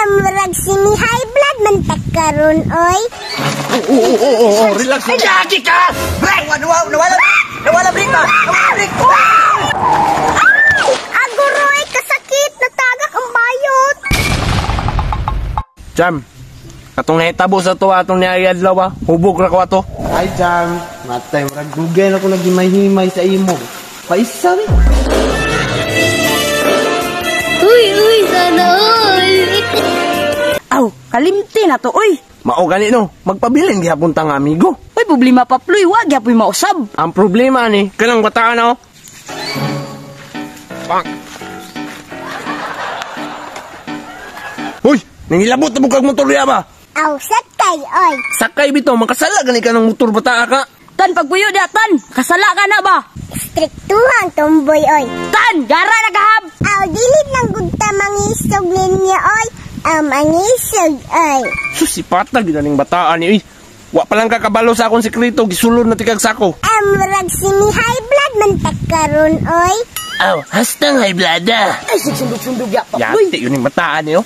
Amrag sini high blood man ta karon oy. Oh, relax. Lagi ka! Break! Nawala, nawala break ba? Nawala break! Aguroy kasakit natagak ang bayot. Jam. Katong nahitabo sa tuwa atong niayadlaw ba? Hubog ra ko ato. Ay, Jam. Matay, murag dugay na ko nagimay-himay sa imo. Paisa, mi. Uy, uy, sana all. Aw, kalimti na to, uy. Mao gani no, magpabilin gihapon ta nga amigo. Uy, problema pa, Ploy. Wag yapoy mausab. Ang problema ni kanang bataan oh. Bang. Uy, nangilabot na bukag motor diya ba? Aw, sakay oy. Sakay bitaw makasala gani ka ng motor bataa ka. Tan, pagpuyo diya, tan. Kasala ka na ba? Striktuhang tomboy oy. Tan, gara na kahab. Aw, dili lang gud ta mangisog ninyo oy. Aw, mangisog oy. Sus, si patag gid ning bataan ni. Uy, wa pa lang kakabalo sa akong sekreto, gisulod na tikag sako. Amrag sini high blood man ta karon oy. Aw, hastang high blood ah. Ay, sundog-sundog ya pa, Ploy. Yati yun yung bataan ni oh.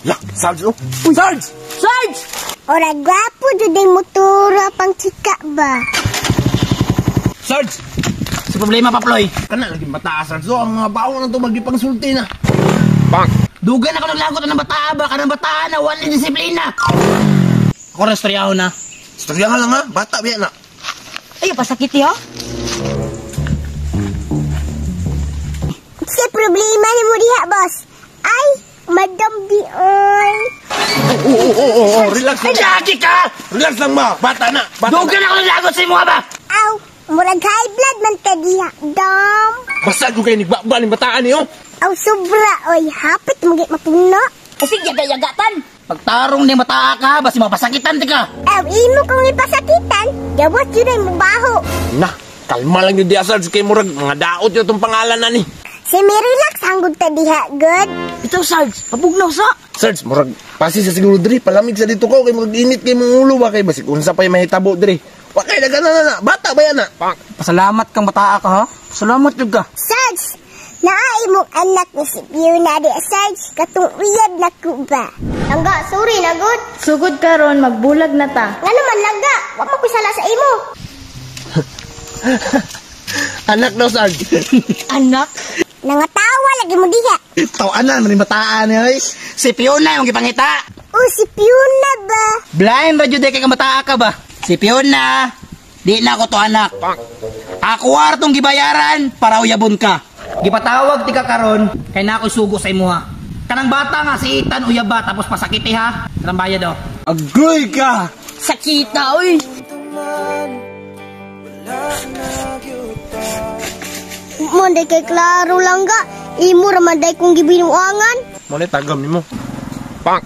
Ya, Sarge oh. Uy, Sarge! Sarge! Ora gwapo jud ay motor pang chika ba. Sarge! Sa problema pa, Ploy. Kana lagi bataa, Sarge. Oh, ang mga bawo na to magipangsulti na. Bang! Dugan ako naglagot ng bataa ba? Kanang bataa na wala disiplina. Ako rin istoryaho na. Istorya nga lang ha, bata biya na. Ay, pasakit ha? Sa problema ni mo diha, boss. Ay, Madam di oy. Oh, relax lang. Lagi ka! Relax lang ba? Bata na. Bata na. Dugan ako naglagot sa imo ba? Aw, murag high blood man ta diha, dam. Basta ko kayo nagbaba ng bataan niyo. Aw, sobra oy, hapit mo gid mapuno. Kasi yaga-yaga, tan. Pagtarong ni bataa ka, basi mapasakitan ti ka. Aw, imo kong ipasakitan, gawas jud ay mubaho. Na, kalma lang yun diya, Sarge. Kay murag mga daot yun itong pangalan na ni. Si may relax hanggod ta diha, good. Ito, Sarge, pabugnaw sa. Sarge, murag pasi sa siguro diri, palamig sa dito ko kay murag init kay mong ulo ba kay basig unsa pa yung mahitabo diri. Wa kay daga na na, bata ba yan na? Pasalamat kang bataa ka ha. Salamat jud ka. Sarge, naa imong anak ni si Fiona di, Sarge, katong uyab na ko ba? Langga, sorry na good. Sugod karon magbulag na ta. Nga naman langga, wa man ko'y sala sa imo. Anak daw, Sarge. Anak? Nangatawa lagi mo diha. Tawanan man ni bataa ni oy. Si Fiona yung gipangita. O, si Fiona ba? Blind ra jud kay kang bataa ka ba? Si Fiona, di na ako to anak. Ako artong gibayaran para uyabon ka. Gipatawag ti ka karon kay na ako'y sugo sa imuha. Kanang bata nga si Ethan uyaba tapos pasakiti ha. Kanang bayad oh. Agoy ka. Sakita, uy. Monday kay klaro langga, imo ra man day kong gibinuangan. Mo ni tagam nimo. Pang.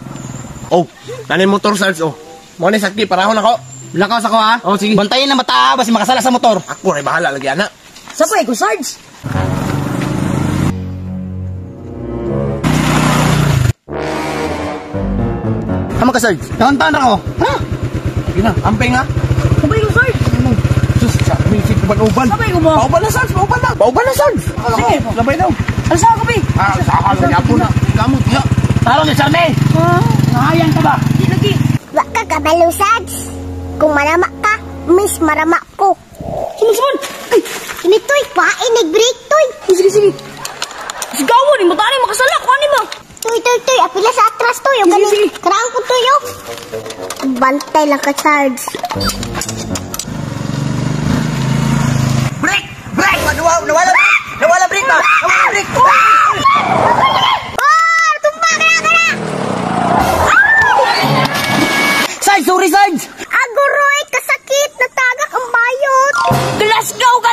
Oh, nanin motor Sarge oh. Mo ni sakti parahon ako. Lakaw sa ko ha. Oh, sige. Bantayan ang bata basi makasala sa motor. Ako ray bahala lagi ana. Sa pa ko, Sarge. Tama ka, Sarge. Taon-taon ra ko. Ha? Sige na, amping ha. Sabay ko, Sarge. Sus, sa music uban-uban. Sabay ko ba? Pauban na Sarge, pauban na. Pauban na Sarge. Sige. Labay daw. Alsa ko, bi. Ah, sa halo yapon na. Kamot ya. Tarong ni Charme. Ha? Ngahayang ka ba? Di lagi. Wa ka kabalo, Sarge. Kung marama ka, miss marama ko. Sumon, sumon. Ay, Ini toy, pain nag-break toy. sige, sige. Sigawan ni bataan ni makasala ko ani mo. Toy, toy, toy, apila sa atras toy. O Sige, gani, sige. karaang ko toy, oh. Bantay lang ka, Sarge. Break! Break! Nawala, nawala break ba? Nawala break! Oh, tumba ka na, ka na. Sarge, sorry Sarge! Aguroy, kasakit, natagak ang bayot. Glasgow ka.